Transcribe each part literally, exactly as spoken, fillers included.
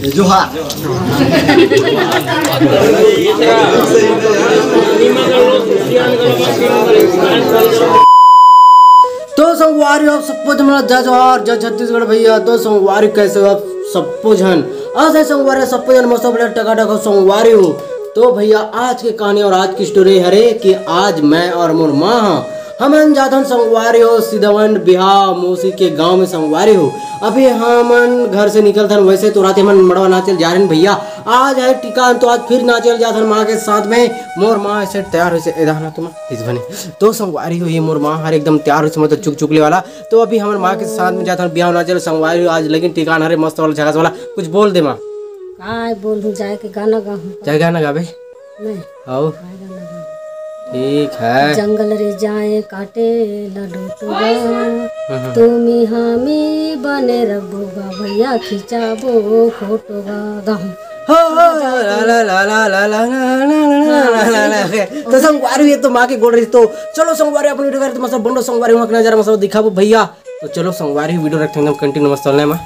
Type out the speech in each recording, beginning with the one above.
जोहार। तो संगवारी हो, आप सबको जमना जय जोहार, जय छत्तीसगढ़ भैया। तो संगवारी, कैसे हो आप सबको झन? आशा है संगवारी हो, सबको झन मस्त बढ़िया टकाटक हो संगवारी हो। तो भैया, आज के कहानी और आज की स्टोरी हरे कि आज मैं और मोर माँ ह, हमन जाथन संगवारी हो सिधवन बिहाव मौसी के गांव में संगवारी हो। अभी हमन घर से निकलथन, वैसे तो रात हमन मड़वा नाचे ल जा रहे हैं भैया, आज है टिकान, तो आज फिर नाचे ल जाथन माँ के साथ में। मोर माँ ऐसे तैयार होइसे, ए दाहना तुम इस बने। तो संगवारी हो, ये मोर माँ हर एकदम तैयार होइसे, मतलब चुक चुकले वाला। तो अभी हमर माँ के साथ में जाथन बिहाव नाचे ल संगवारी हो, आज लेकिन टिकान हरे मस्त वाला झकास वाला। कुछ बोल दे माँ। काय बोलूं, जाए के गाना गाहूं। जाए गाना गाबे? नहीं। आओ। काय गाना गाहूं? ठीक है। जंगल रे जाए काटे लडोटो गा, हम्म। तुमी हामी बने रबो गा भैया, खिंचाबो फोटो गा गाहूं। हो, हो, ला, ला, ला। तो संगवारी, ये तो माँ के गोड़ रही। तो चलो संगवारी, अपन वीडियो करते, मतलब बंडो संगवारी, वहाँ के नजारा, मतलब दिखाबो भैया। तो चलो संगवारी, वीडियो रखते हैं एकदम कंटिन्यू मस्त चलने में।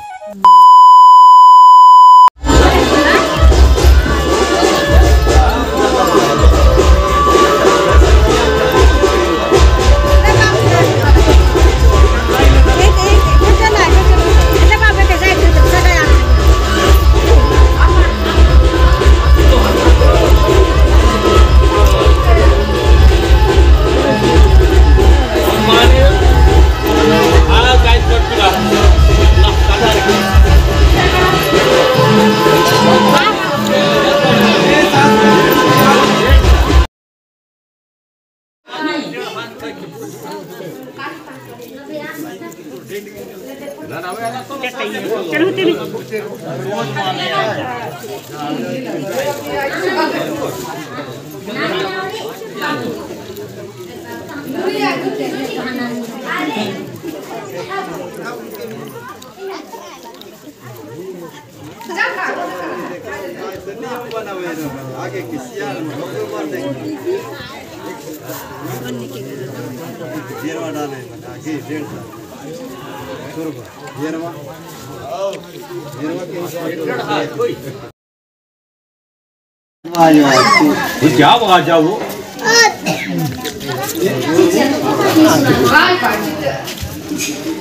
वो क्या आवाज है वो?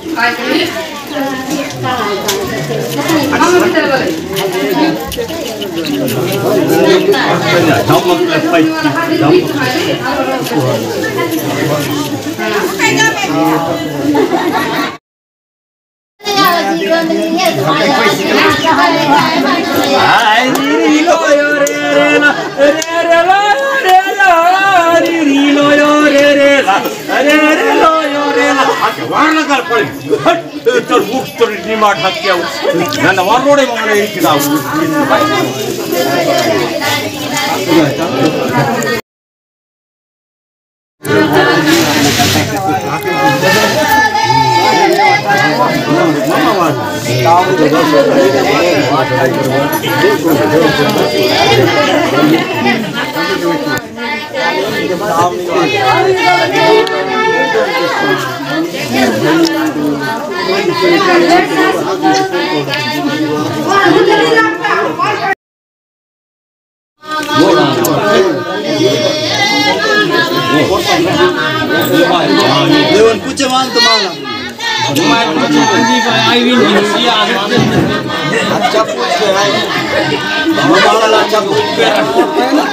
अरे, अरे, लो, यो, रे, रे, ला। अरे, अरे, लो, यो, रे, रे, ला। अरे, अरे, लो, यो, रे, ला। आके वार लगा पड़े। हट, चल, मुख तो नहीं मार, हट क्या हो? ना, ना, वार रोड़े मारे, एक किताब। लेवन पूछे माल तो माल। अच्छा पूछ के भाई। माल अच्छा पूछ के।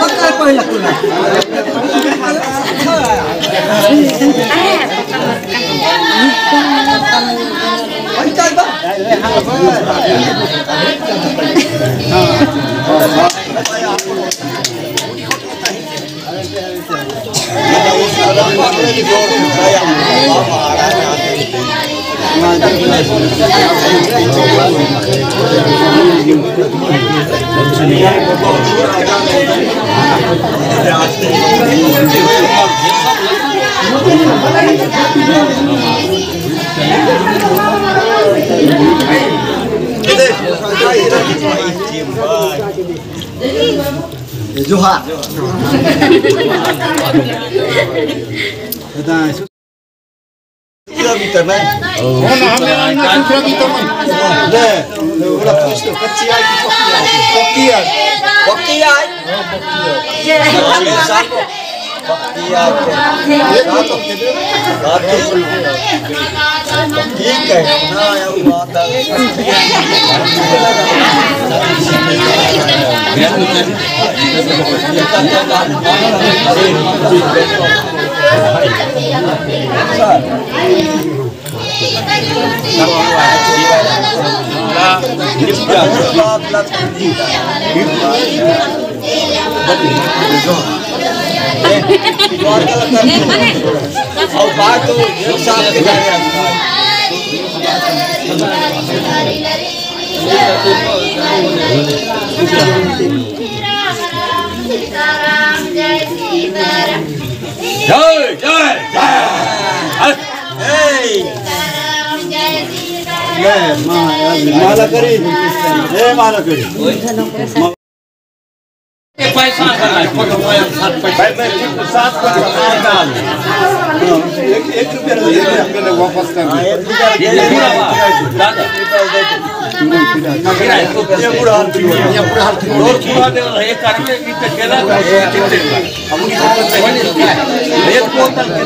पक्का है पहला तू। जोहार। किलोमीटर में। हो ना, हमें अन्ना सूत्र की तो ले, पूरा पूछ लो, कच्ची आय की पक्की आय? पक्की आय। पक्की आय। हाँ, पक्की आय। पक्की आय। ये तो पक्की आय। ठीक है ना, ये बात है। जय जय जय। ले, मा-, माला करी। ए, माला करी। पैसा करना है, पकड़, पकड़, सात पैसा। भाई, मैं सात पैसा डाल। हाँ, एक, एक रुपया नहीं दे, हमको वापस कर दे। ये पूरा हुआ, दादा। ये पूरा हाल किया। ये पूरा हाल किया। और पूरा दे, ये करके, ये तो केला का, ये कितने का? एक बोतल के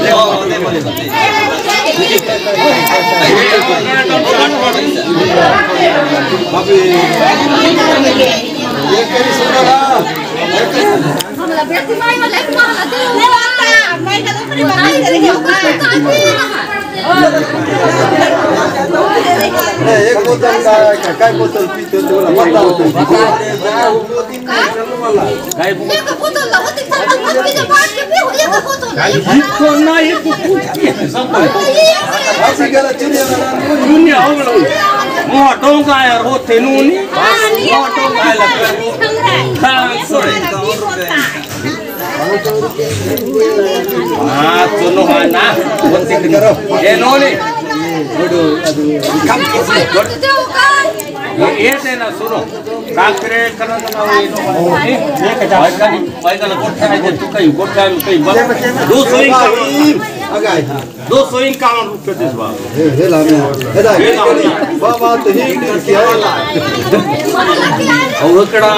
एक बोतल का, काय बोतल पीते हो? बोला, बताओ तुम। काय बोतल? ये तो बोतल ला होती, सब लोग पी के बांट के पियो, ये तो बोतल ला। ये तो ना, ये तो कुछ नहीं है, सब कोई। दुनिया हो गई। मोह टोंका है, रो तेनू नहीं। मोह टोंका है, लग रहा है। हाँ, सुनो है ना, बोलते करो। ये नो नहीं। ये देना, सुनो। काकरे कनक ना हो, ये तो पैदल, पैदल गोठा है, तू कहीं गोठा में कहीं बस। दो सौ इक्यावन, दो सौ इक्यावन रुपये दिस बार। हे, हे लामे, हे दा, हे लामे। बाबा तो ही दिल किया। और कड़ा।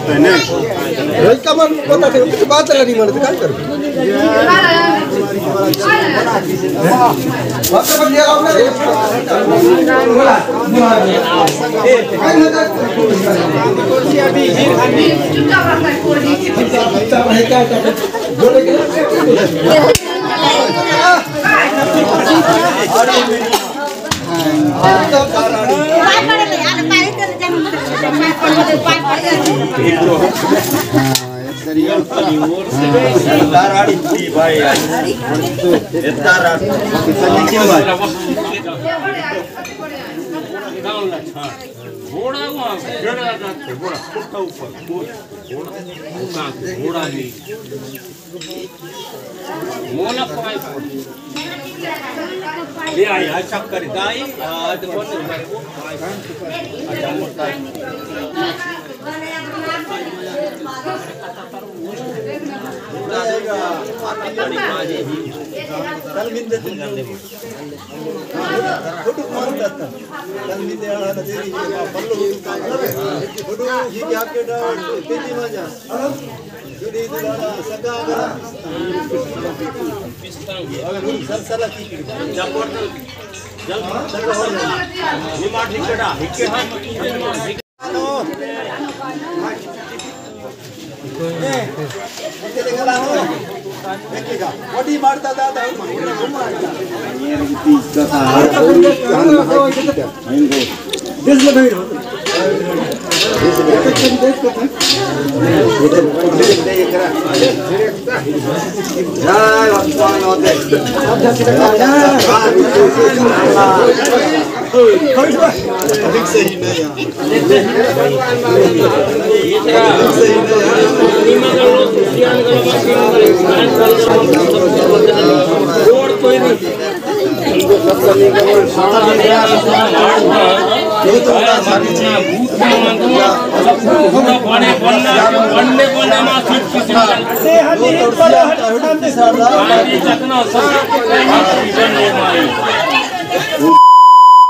रोज का मन पता नहीं, कुछ बात लगी मन, तो क्या करूँ? घोड़ा वहाँ घोड़ा जाते, घोड़ा खुट्टा ऊपर, घोड़ा, घोड़ा, घोड़ा नहीं। मोला पाए। ये आई, आई चक्कर दाई, आज बन। अच्छा, मोटा। कल मिल देते हैं। फोटो मार जाता। कल मिल जाता। फोटो ये क्या के डाल, तेजी में जा।